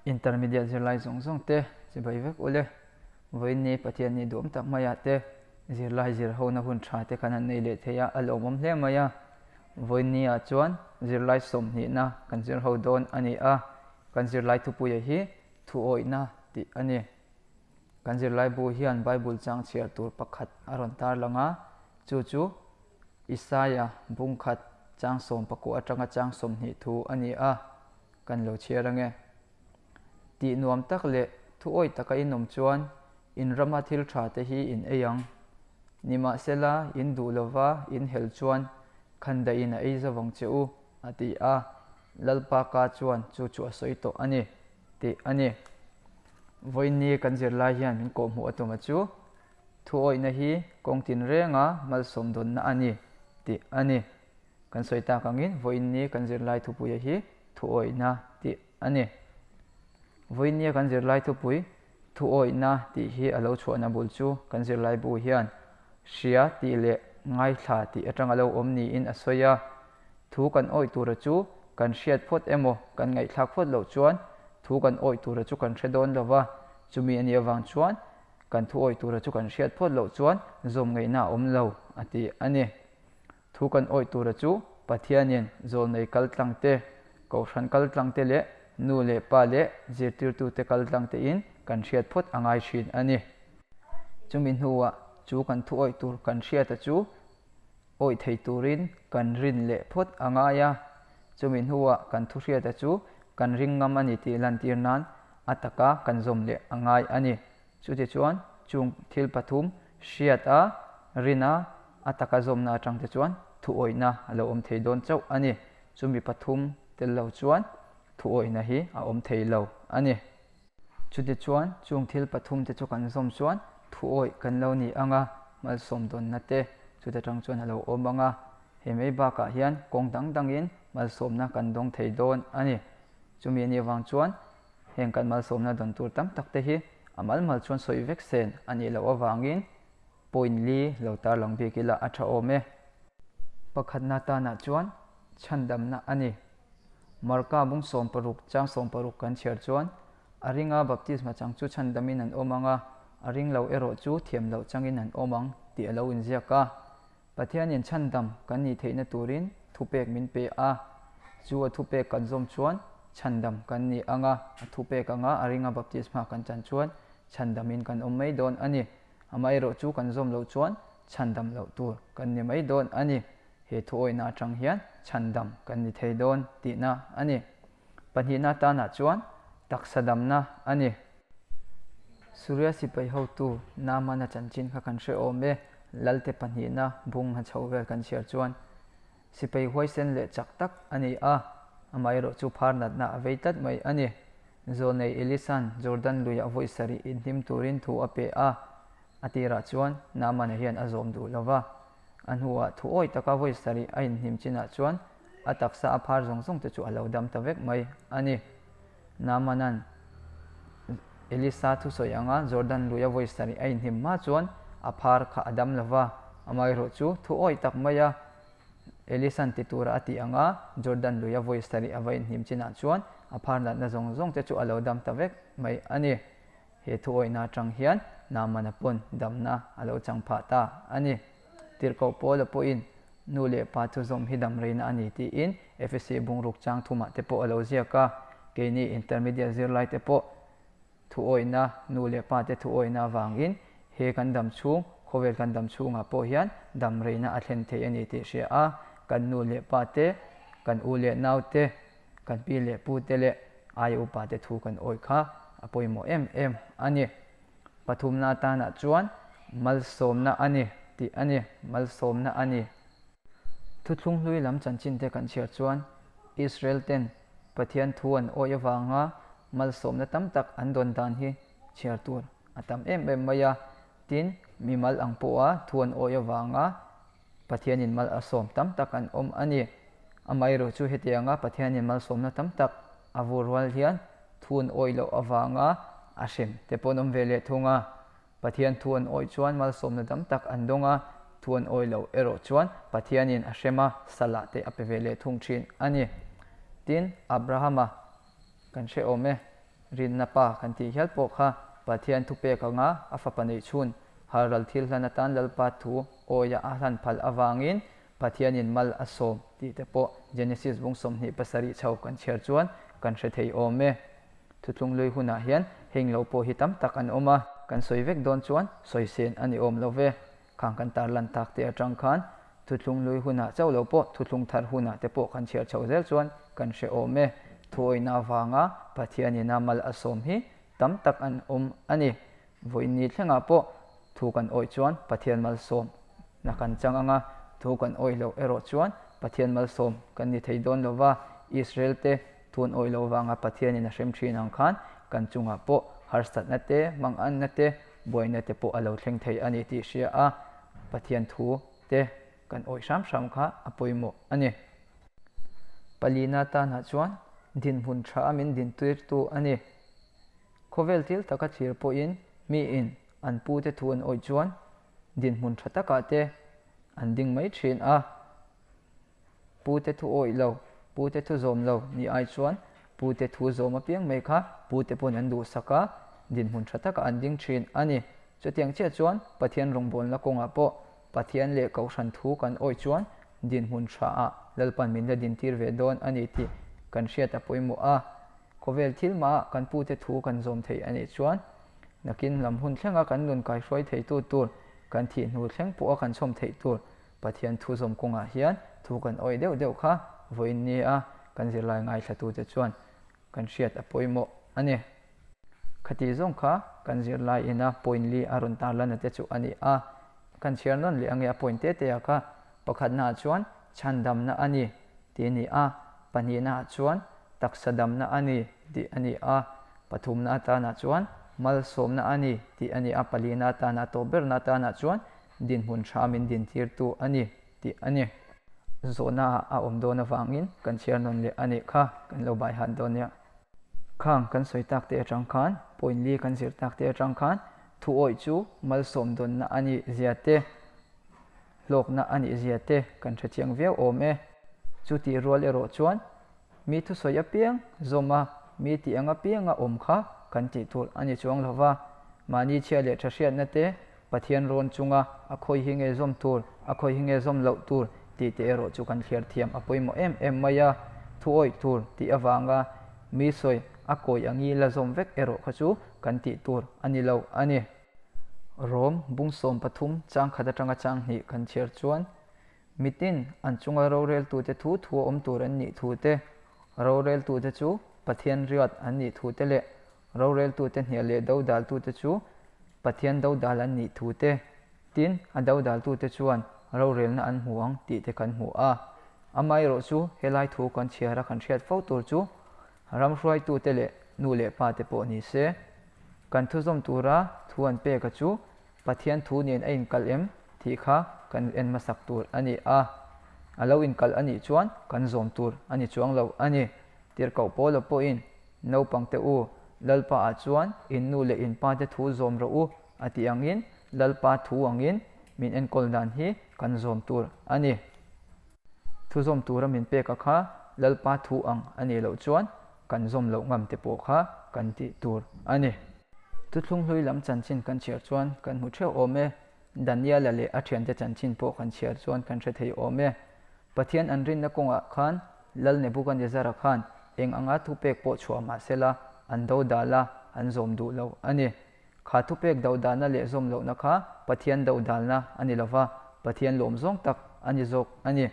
Intermediate zirlai zawng zawng te chibai vek ule. Vawiin Pathian ni duhawm tak maiah te zirlai zir hona hun tha te khan an nei leh thei a, a lawmawm hle mai a. Vawiin ah chuan zirlai sawmhnihna kan zir ho dawn a ni a, kan zirlai thupuia hi thuawihna tih a ni. Kan zirlai bu hian Bible chang chhiar tur pakhat a rawn tarlang a, chu chu Isaia bungkhat chang sawmpakua atanga chang 20 thu a ni a, kan lo chhiar ange. Tih nuam tak leh thuawih taka in awm chuan in rama thil tha te hi in ei ang. Nimahsela in duh lova in hel chuan khandaihin a ei zavang che u, a ti a, Lalpa ka chuan chu chu a sawi tawh a ni, tih a ni. Vawiin kan zirlai hian min kawhhmuh a tum a chu, thuawihna hi kawng tinrenga malsawm dawnna a ni, tih a ni. Kan sawi tak angin vawiin kan zirlai thupuia hi thuawihna tih a ni. Vawiin kan zirlai thupui thuawihna tih hi a lo chhuahna bul chu kan zirlai bu hian hria tih leh ngaithla tih atanga lo awm niin a sawi a. Thu kan awih tura chu kan hriat phawt emaw kan ngaihthlak phawt loh chuan thu kan awih tura chu kan hre dawn lova, chumi a nih avang chuan kan thu awih tura chu kan hriat phawt loh chuan zawm ngaihna a awm lo a ti a ni. Thu kan awih tura chu Pathianin zawlnei kal tlang te, kohhran kal tlang te leh nu leh pa leh zirtirtute kal tlang tein kan hriat phawt a ngai thin a ni. Chumi hnuah chu kan thu awih tur kan hriata chu awih thei turin kan rin leh phawt a ngai a, chumi hnuah kan thu hriata chu kan ring ngam a ni tih lantir nan a taka kan zawm leh a ngai a ni. Chutichuan chung thil pathum hriat a, rin a, a taka zawmna atang te chuan thuawihna a lo awm thei dawn chauh a ni. Chumi pathum tel lo chuan thuawihna hi a awm thei lo a ni. Chutichuan chung thil pathum te chu kan zawm chuan thuawih kan lo ni ang a, malsawm dawnna te chuta tang chuan a lo awm ang a. He mai bakah hian kawng dang dangin malsawmna kan dawng thei dawn a ni. Chumi anih avang chuan Heng kan malsawmna dawn tur tam tak te hi a mal mal chuan sawi vek sen a nih loh avangin point li lo tarlang bik ila a tha awm e. Pakhatna tanah chuan chhandamna a ni. Marka bung 16 chang 16 kan chhiar chuan a ringa baptisma chang chu chhandamin an awm ang a, a ring lo erawh chu thiam loh changin an awm ang tih a lo inziak a. Pathianin chhandam kan nih theihna turin thupek min pe a, chu a thupek kan zawm chuan chhandam kan ni ang a, a thupek anga a ringa baptisma kan chan chuan chhandamin kan awm mai dawn a ni. Amaherawh chu kan zawm loh chuan chhandam loh tur kan ni mai dawn a ni. He thuawihna atang hian chhandam kan ni thei dawn tihna a ni. Pahnihna tanah chuan taksa damna a ni. Suria sipai hotu Naamana chanchin kha kan hre awm e, Lalte pahnihna bung ha chho vel kan chhiar chuan sipai huaisen leh chak tak a ni a, amaherawh chu phar natna a vei tlat mai a ni. Zawlnei Elisa'n Jordan luiah vawi sarih inhlim turin thu a pe a, a tirah chuan Naamana hian a zawm duh lo va. A hnuah thu awi taka vawi sarih a inhnim chinah chuan a taksa a phar zawng zawng te chu a lo dam ta vek mai a ni. Naamanan Elisa thusawi anga Jordan lui a vawi sarih a inhnim hma chuan a phar kha a dam lo va, amaherawh chu thu awi tak mai a Elisa'n ti tura a tih anga Jordan lui a vawi sarih a va inhnim chinah chuan a phar natna zawng zawng te chu a lo dam ta vek mai a ni. He thuawihna atang hian Naamana pawn damna a lo chang phah ta a ni. Tirhkoh Paula pawhin nu leh pa chu zawm hi dam reina a ni tiin Efesi bungruk chang thumah te pawh a lo ziak a. Keini intermediate zirlai te pawh thuawihna, nu leh pa te thuawihna avangin he kan dam chhung, khawvel kan dam chhungah pawh hian dam reina a thlen thei a ni tih hria a, kan nu leh pa te, kan u leh nau te, Kan pi leh pu te leh aia upa te thu kan awih kha a pawimawh em em a ni. Pathumna atanah chuan malsawmna a ni tih a ni, malsawmna a ni. Thuthlung hlui lam chanchin te kan chhiar chuan Israel ten Pathian thu an awih avanga malsawmna tam tak an dawn dan hi chhiar tur a tam em em mai a. Tin, mimal ang pawha thu an awih avanga Pathianin mal a sawm tam tak an awm a ni. Amaherawh chu hetianga Pathianin malsawmna tam tak a vur rual hian thu an awih loh avanga a hrem te pawh an awm ve leh thung a. Pathian thu an awih chuan malsawmna tam tak an dawng a, thu an awih loh erawh chuan Pathianin a hrem a, salah te a pe ve leh thung thin a ni. Tin, Abrahama kan hre awm e. Rinna pa kan tih hial pawh kha Pathian thupek anga a fapa neih chhun halral thil hlan atan Lalpa thu awia a hlan phal avangin Pathianin mal a sawm tih te pawh Genesis bung 27 chho kan chhiar chuan kan hre thei awm e. Thuthlung lui hunah hian heng lo pawh hi tam tak an awm a, kan sawi vek dawn chuan sawi sen a ni awm lo ve. Khang kan tarlan tak te atang khan thuthlung lui hunah chauh lo pawh thuthlung thar hunah te pawh kan chhiar chhoh zel chuan kan hre awm e. Thuawihna avanga Pathianin a mal a sawm hi tam tak an awm a ni. Vawiin ni thlengah pawh thu kan awih chuan Pathian malsawm na kan chang ang a, thu kan awih loh erawh chuan Pathian malsawm kan ni thei dawn lo va, Israel te thu an awih loh vanga Pathianin a hrem thin ang khan kan chungah pawh harsatna te, manganna te, buaina te pawh a lo thleng thei a ni tih hria a, Pathian thu te kan awih hram hram kha a pawimawh a ni. Palina tanah chuan dinhmun tha a min dintirtu a ni. Khawvel thil taka thlir pawhin miin an pute thu an awih chuan dinhmun tha takah te an ding mai thin a. Pute thu awih lo, pute thu zawm lo ni ai chuan pute thu zawm apiang mai kha pute pawn an duhsak a, dinhmun tha takah an ding thin a ni. Chutiang chiah chuan Pathian rawngbawlna kawngah pawh Pathian leh Kohhran thu kan awih chuan dinhmun thaah Lalpan min la dintir ve dawn a ni tih kan hriat a pawimawh a. Khawvel thil mahah kan pute thu kan zawm thei a nih chuan nakin lam hun thlenga kan nun kaihruai theitu tur, kan thih hnu thleng pawha kan chhawm theih tur Pathian thu zawm kawngah hian thu kan awih deuh deuh kha vawiin nia kan zirlai ngaithlatute chuan kan hriat a pawimawh a ni. Khati zawng kha kan zirlai ina point li a rawn tarlana te chu a ni a, kan chhiar nawn leh ange a point te te ah kha pakhatnaah chuan chhandamna a ni tih a ni a, pahnihnaah chuan taksa damna a ni tih a ni a, pathumna atanah chuan malsawmna a ni tih a ni a, palina atana tawp berna atanah chuan dinhmun tha min dintirtu a ni tih a ni. Zawhna ah a awm dawn avangin kan chhiar nawn leh a nih kha kan lo bai hat dawn nia. Khang kan sawi tak te atang khan, point li kan zir tak te atang khan thu awih chu malsawm dawnna a nih zia te, hlawkna a nih zia te kan hre chiang viau awm e. Chutih rual erawh chuan Mi thusawi apiang zawm a, mi tih ang apianga awm kha kan tih tur a ni chuang lo va. Mahni chhia leh tha hriatna te Pathian rawn chunga a khawi hi nge zawm tur, a khawi hi nge zawm loh tur tih te erawh chu kan thliar thiam a pawimawh em em mai a. Thu awih tur tih avanga mi sawi a kawi angi la zawm vek erawh kha chu kan tih tur a ni lo a ni. Rom bung 13 chang khat atanga chang hnih kan chhiar chuan Mitin an chunga roreltute thu thu a awm tur an nih thu te, roreltute chu Pathian riat an nih thu te leh roreltute hnial leh dodaltute chu Pathian dodal an nih thu te, tin a dodaltute chuan rorelna an hmu ang tih te kan hmu a. Amaherawh chu helai thu kan chhiar a kan hriat fo tur chu ram hruaitute leh nu leh pa te pawh ni se, kan thuzawm tura thu an pek a chu Pathian thu nen a inkalh em tih kha kan en hmasak tur a ni a, a lo inkalh a nih chuan kan zawm tur a ni chuang lo a ni. Tirhkoh Paula pawhin, Naupangte u, Lalpa ah chuan in nu leh in pa te thu zawm rawh u a tih angin Lalpa thu angin min enkawl dan hi kan zawm tur a ni. Thu zawm tura min pek a kha Lalpa thu ang a nih loh chuan kan zawm loh ngam te pawh kha kan tih tur a ni. Thuthlung hlui lam chanchin kan chhiar chuan kan hmu theuh awm e. Daniela leh a thiante chanchin pawh kan chhiar chuan kan hre thei awm e. Pathian an rinna kawngah khan Lal Nebuchadnezzar-a khan eng anga thupek pawh chhuah mah sela an do dal a, an zawm duh lo a ni. Kha thupek do dalna leh zawm lohna kha Pathian do dalna a ni lova, Pathian lawm zawng tak a ni zawk a ni.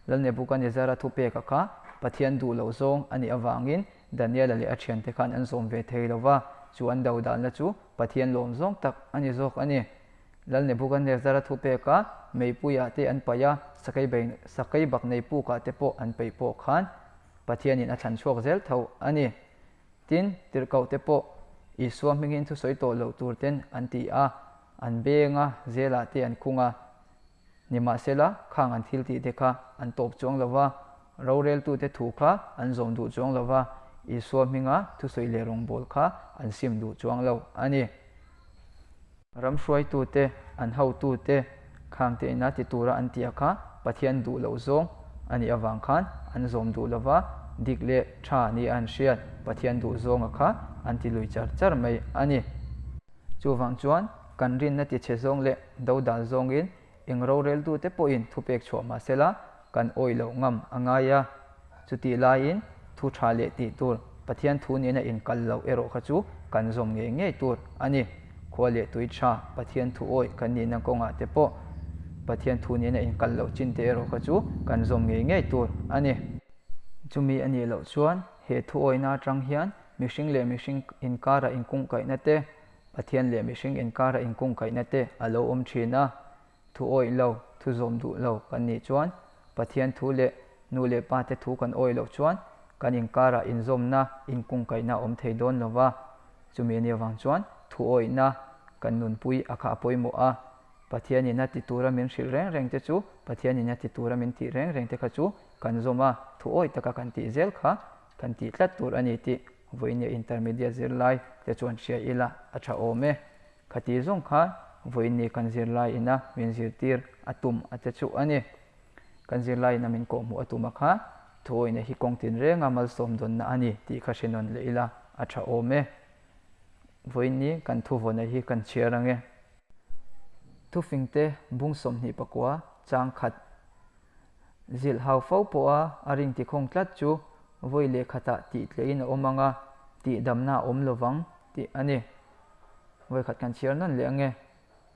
Lal Nebuchadnezzar-a thupeka kha Pathian duh loh zawng a nih avangin Daniela leh a thiante khan an zawm ve thei lo va, chu an do dalna chu Pathian lawm zawng tak a ni zawk a ni. Lal Nebuchadnezzar-a thupeka meipuiah te an paih a, sakei bak nei pukah te pawh an peih pawh khan Pathianin a thlan chhuak zel tho a ni. Tin, tirhkohte pawh Isua hmingin thusawi tawh loh tur ten an ti a, an beng a, zelah te an khung a. Nimahsela, khang an thil tih te kha an tawp chuang lo va, roreltute thu kha an zawm duh chuang lo va, Isua hminga thusawi leh rawngbâwl kha an sim duh chuang lo a ni. Ram hruaitute, an hotute khangte ina ti tura an tia kha Pathian duh loh zawng a nih avang khan an zawm duh lo va, dik leh tha ni a an hriat Pathian duhzawnga kha an ti lui char char mai a ni. Chuvang chuan kan rinna tichhe zawng leh dodal zawngin eng roreltute pawhin thupek chhuah mah sela kan awih loh ngam a ngai a. Chutih laiin thu tha leh tih tur Pathian thu nena inkal loh erawh kha chu kan zawm ngei ngei tur a ni. Khua leh tui tha Pathian thu awih kan nihna kawngah te pawh Pathian thu nena inkal loh chin te erawh kha chu kan zawm ngei ngei tur a ni. Chumi a nih loh chuan he thu awihna atang hian mihring leh mihring inkara inkungkaihna te, Pathian leh mihring inkara inkungkaihna te a lo awm thin a. Thu awih lo, thu zawm duh lo kan nih chuan Pathian thu leh nu leh pa te thu kan awih loh chuan kan inkarah inzawmna, inkungkaihna a awm thei dawn lo va. Chumi a nih avang chuan thu awihna kan nunpui a kha a pawimawh a. Pathianin a ti tura min hrilh reng reng te chu Pathianin a ti tura min tih reng reng te kha chu kan zawm a, thu awih taka kan tih zel kha kan tih tlat tur a ni tih vawinia intermediate zirlai te chuan hria ila a tha awm e. Khati zawng kha vawiin kan zirlai ina min zirtir a tum a che chu a ni. Kan zirlai ina min kawhhmuh a tum a kha thuawihna hi kawng tinrenga malsawm dawnna a ni tih kha hre nawn leh ila a tha awm e. Vawiin kan thuvawna hi kan chhiar ang e. Thufingte bung 29 chang khat zilh hau fo pawha a ring tikhawng tlat chu vawi leh khatah tih tlehin a awm ang a, tihdamna a awm lovang tih a ni. Vawi khat kan chhiar nawn leh ange.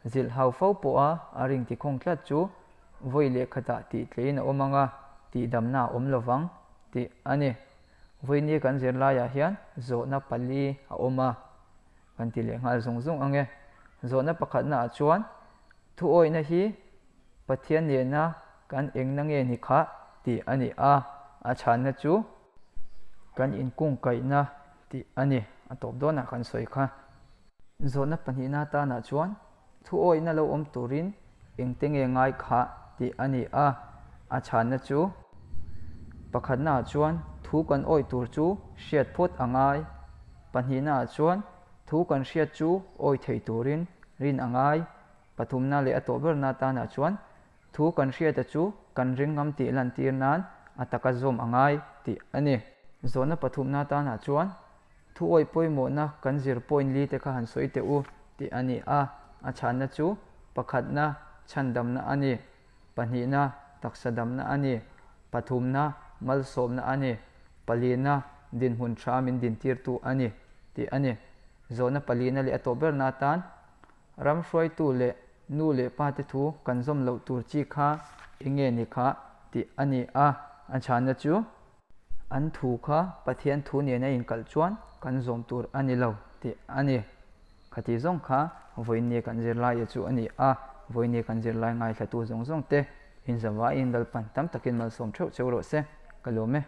Zilh hau fo pawha a ring tikhawng tlat chu vawi leh khatah tih tlehin a awm ang a, tihdamna a awm lovang tih a ni. Vawinia kan zirlaiah hian zawhna pali a awm a, kan ti leh nghal zung zung ange. Zawhna pakhatnaah chuan thuawihna hi Pathian nena kan engna nge ni khah tih a ni a, a chhanna chu kan inkungkaihna tih a ni. A tawp dawnah kan sawi kha. Zawhna pahnihna atanah chuan thuawihna lo awm turin engte nge ngai khah tih a ni a, a chhanna chu pakhatnaah chuan thu kan awih tur chu hriat phawt a ngai, pahnihnaah chuan thu kan hriat chu awih thei turin rin a ngai, Pathumna leh a tawh berna atanah chuan thu kan hriata chu kan ring ngam tih lantir nan a taka zawm a ngai tih a ni. Zawhna pathumna atanah chuan thu awih pawimawhna kan zir point li te kha han sawi teh u tih a ni a, a chhanna chu pakhatna chhandamna a ni, pahnihna taksa damna a ni, pathumna malsawmna a ni, palina dinhmun tha min dintirtu a ni tih a ni. Zawhna palina leh a tawh berna atan Ram hruaitu leh nu leh pa te thu kan zawm loh tur chi kha eng nge ni kha tih a ni a, a chhanna chu an thu kha Pathian thu nen a inkalh chuan kan zawm tur a ni lo tih a ni. Khati zawng kha vawiin kan zirlaia chu a ni a, vawiin kan zirlai ngaithlatu zawng zawng te inzavaiin Lalpan tam takin malsawm theuh cheu rawh se, ka lawm e.